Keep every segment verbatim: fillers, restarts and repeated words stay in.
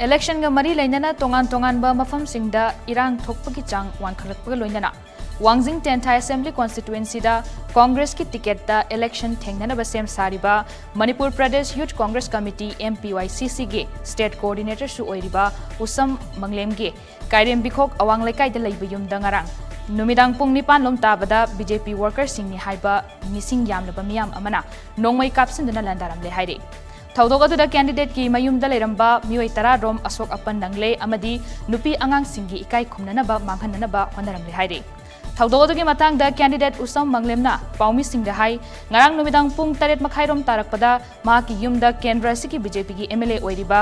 Election-ꯒ ꯃꯔꯤ ꯂꯩꯅꯅ ꯇꯣꯉꯥꯟ ꯇꯣꯉꯥꯟꯕ ꯃꯐꯝꯁꯤꯡꯗ ꯏꯔꯥꯡ ꯊꯣꯛꯄꯒꯤ ꯆꯥꯡ ꯋꯥꯡꯈꯠꯂꯛꯄꯒ ꯂꯣꯏꯅꯅ ꯋꯥꯡꯖꯤꯡ ꯇꯦꯟꯊꯥ Assembly Constituency-ꯗ Congress-ꯀꯤ ticket-ꯇ election ꯊꯦꯡꯅꯅꯕ ꯁꯦꯝ ꯁꯥꯔꯤꯕ Manipur Pradesh Youth Congress Committee, M P Y C C-ꯒꯤ state coordinator-ꯁꯨ ꯑꯣꯏꯔꯤꯕ ꯎꯁꯝ ꯃꯪꯂꯦꯝꯒꯤ ꯀꯥꯏꯔꯦꯝꯕꯤꯈꯣꯛ ꯑꯋꯥꯡ ꯂꯩꯀꯥꯏꯗ ꯂꯩꯕ ꯌꯨꯝꯗ ꯉꯔꯥꯡ ꯅꯨꯃꯤꯗꯥꯡ ꯄꯨꯡ ꯅꯤꯄꯥꯟ ꯂꯣꯝ ꯇꯥꯕꯗ B J P worker-ꯁꯤꯡꯅꯤ ꯍꯥꯏꯕ ꯃꯤꯁꯤꯡ ꯌꯥꯝꯂꯕ ꯃꯤꯌꯥꯝ ꯑꯃꯅ ꯅꯣꯡꯃꯩ ꯀꯥꯞꯁꯤꯟꯗꯨꯅ ꯂꯥꯟꯗꯥꯔꯝꯂꯦ ꯍꯥꯏꯔꯤ꯫ ꯊꯧꯗꯣꯛ ꯑꯗꯨꯗ candidate-ꯀꯤ ꯃꯌꯨꯝꯗ ꯂꯩꯔꯝꯕ ꯃꯤꯑꯣꯏ ꯇꯔꯥ ꯔꯣꯝ ꯑꯁꯣꯛ ꯑꯄꯟ ꯅꯪꯂꯦ ꯑꯃꯗꯤ ꯅꯨꯄꯤ ꯑꯉꯥꯡꯁꯤꯡꯒꯤ ꯏꯀꯥꯏ ꯈꯨꯝꯅꯅꯕ ꯃꯥꯡꯍꯟꯅꯅꯕ ꯍꯣꯠꯅꯔꯝꯂꯦ ꯍꯥꯏꯔꯤ꯫ ꯊꯧꯗꯣꯛ ꯑꯗꯨꯒꯤ ꯃꯇꯥꯡꯗ candidate ꯎꯁꯝ ꯃꯪꯂꯦꯝꯅ ꯄꯥꯎꯃꯤꯁꯤꯡꯗ ꯍꯥꯏ, ꯉꯔꯥꯡ ꯅꯨꯃꯤꯗꯥꯡ ꯄꯨꯡ ꯇꯔꯦꯠ ꯃꯈꯥꯏ ꯔꯣꯝ ꯇꯥꯔꯛꯄꯗ ꯃꯍꯥꯛꯀꯤ ꯌꯨꯝꯗ ꯀꯦꯟꯗ꯭ꯔ ꯑꯁꯤꯒꯤ B J P-ꯒꯤ M L A ꯑꯣꯏꯔꯤꯕ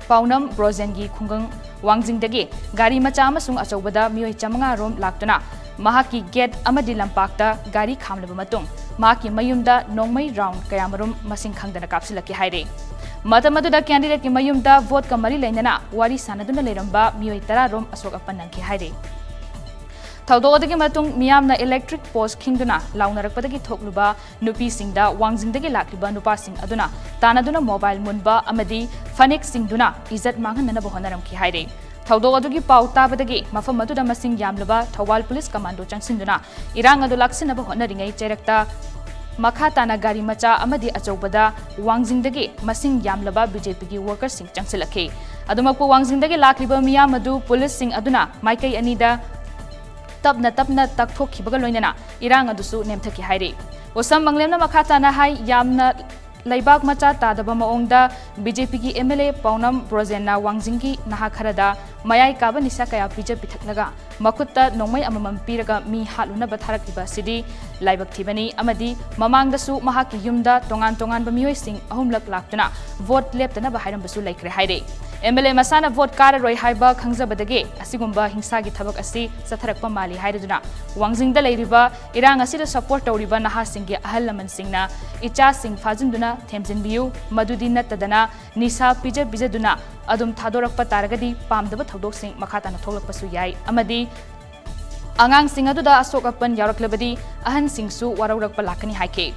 ꯄꯥꯎꯅꯝ ꯕ꯭ꯔꯣꯖꯦꯟꯒꯤ ꯈꯨꯡꯒꯪ ꯋꯥꯡꯖꯤꯡꯗꯒꯤ ꯒꯥꯔꯤ ꯃꯆꯥ ꯑꯃꯁꯨꯡ ꯑꯆꯧꯕꯗ ꯃꯤꯑꯣꯏ ꯆꯥꯃꯉꯥ ꯔꯣꯝ ꯂꯥꯛꯇꯨꯅ ꯃꯍꯥꯛꯀꯤ gate ꯑꯃꯗꯤ ꯂꯝꯄꯥꯛꯇ ꯒꯥꯔꯤ ꯈꯥꯝꯂꯕ ꯃꯇꯨꯡ ꯃꯍꯥꯛꯀꯤ ꯃꯌꯨꯝꯗ ꯅꯣꯡꯃꯩ round ꯀꯌꯥꯃꯔꯨꯝ ꯃꯁꯤꯡ ꯈꯪꯗꯅ ꯀꯥꯞꯁꯤꯜꯂꯛꯈꯤ ꯍꯥꯏꯔꯤ꯫ ꯃꯇꯝ ꯑꯗꯨꯗ candidate-ꯀꯤ ꯃꯌꯨꯝꯗ vote-ꯀ ꯃꯔꯤ ꯂꯩꯅꯅ ꯋꯥꯔꯤ ꯁꯥꯟꯅꯗꯨꯅ ꯂꯩꯔꯝꯕ ꯃꯤꯑꯣꯏ ꯇꯔꯥ ꯔꯣꯝ ꯑꯁꯣꯛ ꯑꯄꯟ ꯅꯪꯈꯤ ꯍꯥꯏꯔꯤ꯫ ꯊꯧꯗꯣꯛ ꯑꯗꯨꯒꯤ ꯃꯇꯨꯡ ꯃꯤꯌꯥꯝꯅ electric post ꯈꯤꯡꯗꯨꯅ ꯂꯥꯎꯅꯔꯛꯄꯗꯒꯤ ꯊꯣꯛꯂꯨꯕ ꯅꯨꯄꯤꯁꯤꯡꯗ ꯋꯥꯡꯖꯤꯡꯗꯒꯤ ꯂꯥꯛꯂꯤꯕ ꯅꯨꯄꯥꯁꯤꯡ ꯑꯗꯨꯅ ꯇꯥꯟꯅꯗꯨꯅ mobile ꯃꯨꯟꯕ ꯑꯃꯗꯤ ꯐꯅꯦꯛ ꯆꯤꯡꯗꯨꯅ ꯏꯖꯠ ꯃꯥꯡꯍꯟꯅꯅꯕ ꯍꯣꯠꯅꯔꯝꯈꯤ ꯍꯥꯏꯔꯤ꯫ ꯊꯧꯗꯣꯛ ꯑꯗꯨꯒꯤ ꯄꯥꯎ ꯇꯥꯕꯗꯒꯤ ꯃꯐꯝ ꯑꯗꯨꯗ ꯃꯁꯤꯡ ꯌꯥꯝꯂꯕ ꯊꯧꯕꯥꯜ police commando ꯆꯪꯁꯤꯟꯗꯨꯅ ꯏꯔꯥꯡ ꯑꯗꯨ ꯂꯥꯛꯁꯤꯟꯅꯕ ꯍꯣꯠꯅꯔꯤꯉꯩ ꯆꯩꯔꯛꯇ ꯃꯈꯥ ꯇꯥꯅ ꯒꯥꯔꯤ ꯃꯆꯥ ꯑꯃꯗꯤ ꯑꯆꯧꯕꯗ ꯋꯥꯡꯖꯤꯡꯗꯒꯤ ꯃꯁꯤꯡ ꯌꯥꯝꯂꯕ B J P-ꯒꯤ worker-ꯁꯤꯡ ꯆꯪꯁꯤꯜꯂꯛꯈꯤ꯫ ꯑꯗꯨꯃꯛꯄꯨ ꯋꯥꯡꯖꯤꯡꯗꯒꯤ ꯂꯥꯛꯂꯤꯕ ꯃꯤꯌꯥꯝ ꯑꯗꯨ police-ꯁꯤꯡ ꯑꯗꯨꯅ ꯃꯥꯏꯀꯩ ꯑꯅꯤꯗ ꯇꯞꯅ ꯇꯞꯅ ꯇꯛꯊꯣꯛꯈꯤꯕꯒ ꯂꯣꯏꯅꯅ ꯏꯔꯥꯡ ꯑꯗꯨꯁꯨ ꯅꯦꯝꯊꯈꯤ ꯍꯥꯏꯔꯤ꯫ ꯎꯁꯝ ꯃꯪꯂꯦꯝꯅ ꯃꯈꯥ ꯇꯥꯅ ꯍꯥꯏ, ꯌꯥꯝꯅ ꯂꯩꯕꯥꯛ ꯃꯆꯥ ꯇꯥꯗꯕ ꯃꯑꯣꯡꯗ B J P-ꯒꯤ M L A ꯄꯥꯎꯅꯝ ꯕ꯭ꯔꯣꯖꯦꯟꯅ ꯋꯥꯡꯖꯤꯡꯒꯤ ꯅꯍꯥ ꯈꯔꯗ ꯃꯌꯥꯏ ꯀꯥꯕ ꯅꯤꯁꯥ ꯀꯌꯥ ꯄꯤꯖ ꯄꯤꯊꯛꯂꯒ ꯃꯈꯨꯠꯇ ꯅꯣꯡꯃꯩ ꯑꯃꯃꯝ ꯄꯤꯔꯒ ꯃꯤ ꯍꯥꯠꯂꯨꯅꯕ ꯊꯥꯔꯛꯂꯤꯕ ꯑꯁꯤꯗꯤ ꯂꯥꯏꯕꯛ ꯊꯤꯕꯅꯤ ꯑꯃꯗꯤ ꯃꯃꯥꯡꯗꯁꯨ ꯃꯍꯥꯛꯀꯤ ꯌꯨꯝꯗ ꯇꯣꯉꯥꯟ ꯇꯣꯉꯥꯟꯕ ꯃꯤꯑꯣꯏꯁꯤꯡ ꯑꯍꯨꯝꯂꯛ ꯂꯥꯛꯇꯨꯅ vote ꯂꯦꯞꯇꯅꯕ ꯍꯥꯏꯔꯝꯕꯁꯨ ꯂꯩꯈ꯭ꯔꯦ ꯍꯥꯏꯔꯤ꯫ M L A ꯃꯁꯥꯅ vote ꯀꯥꯔꯔꯣꯏ ꯍꯥꯏꯕ ꯈꯪꯖꯕꯗꯒꯤ ꯑꯁꯤꯒꯨꯝꯕ ꯍꯤꯡꯁꯥꯒꯤ ꯊꯕꯛ ꯑꯁꯤ ꯆꯠꯊꯔꯛꯄ ꯃꯥꯜꯂꯤ ꯍꯥꯏꯔꯗꯨꯅ ꯋꯥꯡꯖꯤꯡꯗ ꯂꯩꯔꯤꯕ ꯏꯔꯥꯡ ꯑꯁꯤꯗ support ꯇꯧꯔꯤꯕ ꯅꯍꯥꯁꯤꯡꯒꯤ ꯑꯍꯜ ꯂꯃꯟꯁꯤꯡꯅ ꯏꯆꯥꯁꯤꯡ ꯐꯥꯖꯤꯟꯗꯨꯅ ꯊꯦꯝꯖꯤꯟꯕꯤꯌꯨ, ꯃꯗꯨꯗꯤ ꯅꯠꯇꯗꯅ ꯅꯤꯁꯥ ꯄꯤꯖ ꯄꯤꯖꯗꯨꯅ ꯑꯗꯨꯝ ꯊꯥꯗꯣꯔꯛꯄ ꯇꯥꯔꯒꯗꯤ ꯄꯥꯝꯗꯕ ꯊꯧꯗꯣꯛꯁꯤꯡ ꯃꯈꯥ ꯇꯥꯅ ꯊꯣꯛꯂꯛꯄꯁꯨ ꯌꯥꯏ ꯑꯃꯗꯤ ꯑꯉꯥꯡꯁꯤꯡ ꯑꯗꯨꯗ ꯑꯁꯣꯛ ꯑꯄꯟ ꯌꯥꯎꯔꯛꯂꯕꯗꯤ ꯑꯍꯟꯁꯤꯡꯁꯨ ꯋꯥꯔꯧꯔꯛꯄ ꯂꯥꯛꯀꯅꯤ ꯍꯥꯏꯈꯤ꯫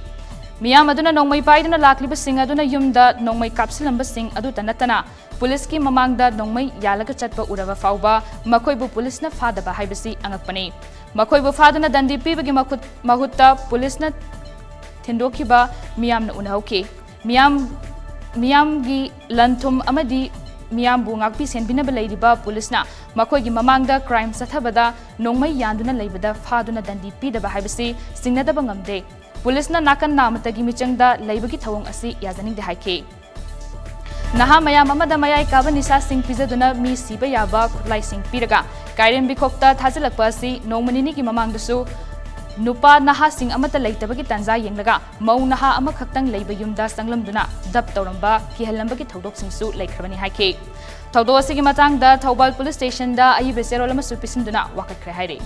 ꯃꯤꯌꯥꯝ ꯑꯗꯨꯅ ꯅꯣꯡꯃꯩ ꯄꯥꯏꯗꯨꯅ ꯂꯥꯛꯂꯤꯕꯁꯤꯡ ꯑꯗꯨꯅ ꯌꯨꯝꯗ ꯅꯣꯡꯃꯩ ꯀꯥꯞꯁꯤꯜꯂꯝꯕꯁꯤꯡ ꯑꯗꯨꯇ ꯅꯠꯇꯅ ꯄꯨꯂꯤꯁꯀꯤ ꯃꯃꯥꯡꯗ ꯅꯣꯡꯃꯩ ꯌꯥꯜꯂꯒ ꯆꯠꯄ ꯎꯔꯕ ꯐꯥꯎꯕ ꯃꯈꯣꯏꯕꯨ ꯄꯨꯂꯤꯁꯅ ꯐꯥꯗꯕ ꯍꯥꯏꯕꯁꯤ ꯑꯉꯛꯄꯅꯤ꯫ ꯃꯈꯣꯏꯕꯨ ꯐꯥꯗꯨꯅ ꯗꯟꯗꯤ ꯄꯤꯕꯒꯤ ꯃꯈꯨꯠ-, ꯃꯍꯨꯠꯇ ꯄꯨꯂꯤꯁꯅ ꯊꯤꯟꯗꯣꯛꯈꯤꯕ ꯃꯤꯌꯥꯝꯅ ꯎꯅꯍꯧꯈꯤ꯫ ꯃꯤꯌꯥꯝ, ꯃꯤꯌꯥꯝꯒꯤ ꯂꯟ-ꯊꯨꯝ ꯑꯃꯗꯤ ꯃꯤꯌꯥꯝꯕꯨ ꯉꯥꯛꯄꯤ ꯁꯦꯟꯕꯤꯅꯕ ꯂꯩꯔꯤꯕ ꯄꯨꯂꯤꯁꯅ ꯃꯈꯣꯏꯒꯤ ꯃꯃꯥꯡꯗ ꯀ꯭ꯔꯥꯏꯝ ꯆꯠꯊꯕꯗ ꯅꯣꯡꯃꯩ ꯌꯥꯟꯗꯨꯅ ꯂꯩꯕꯗ ꯐꯥꯗꯨꯅ ꯗꯟꯗꯤ ꯄꯤꯗꯕ ꯍꯥꯏꯕꯁꯤ ꯆꯤꯡꯅꯗꯕ ꯉꯝꯗꯦ꯫ ꯄꯨꯂꯤꯁꯅ ꯅꯥꯀꯟ ꯅꯥꯃꯠꯇꯒꯤ ꯃꯤꯆꯪꯗ ꯂꯩꯕꯒꯤ ꯊꯧꯑꯣꯡ ꯑꯁꯤ ꯌꯥꯖꯅꯤꯡꯗꯦ ꯍꯥꯏꯈꯤ꯫ ꯅꯍꯥ ꯃꯌꯥꯝ ꯑꯃꯗ ꯃꯌꯥꯏ ꯀꯥꯕ ꯅꯤꯁꯥꯁꯤꯡ ꯄꯤꯖꯗꯨꯅ ꯃꯤ ꯁꯤꯕ ꯌꯥꯕ ꯈꯨꯠꯂꯥꯏꯁꯤꯡ ꯄꯤꯔꯒ ꯀꯥꯏꯔꯦꯝꯕꯤꯈꯣꯛꯇ ꯊꯥꯖꯤꯜꯂꯛꯄ ꯑꯁꯤ ꯅꯣꯡꯃ ꯅꯤꯅꯤꯒꯤ ꯃꯃꯥꯡꯗꯁꯨ ꯅꯨꯄꯥ ꯅꯍꯥꯁꯤꯡ ꯑꯃꯠꯇ ꯂꯩꯇꯕꯒꯤ ꯇꯥꯟꯖꯥ ꯌꯦꯡꯂꯒ ꯃꯧ ꯅꯍꯥ ꯑꯃꯈꯛꯇꯪ ꯂꯩꯕ ꯌꯨꯝꯗ ꯆꯪꯂꯝꯗꯨꯅ ꯗꯞ ꯇꯧꯔꯝꯕ, ꯀꯤꯍꯜꯂꯝꯕꯒꯤ ꯊꯧꯗꯣꯛꯁꯤꯡꯁꯨ ꯂꯩꯈ꯭ꯔꯕꯅꯤ ꯍꯥꯏꯈꯤ꯫ ꯊꯧꯗꯣꯛ ꯑꯁꯤꯒꯤ ꯃꯇꯥꯡꯗ ꯊꯧꯕꯥꯜ ꯄꯨꯂꯤꯁ ꯁ꯭ꯇꯦꯁꯟꯗ ꯑꯏꯕ ꯆꯦꯔꯣꯜ ꯑꯃꯁꯨ ꯄꯤꯁꯤꯟꯗꯨꯅ ꯋꯥꯀꯠꯈ꯭ꯔꯦ ꯍꯥꯏꯔꯤ꯫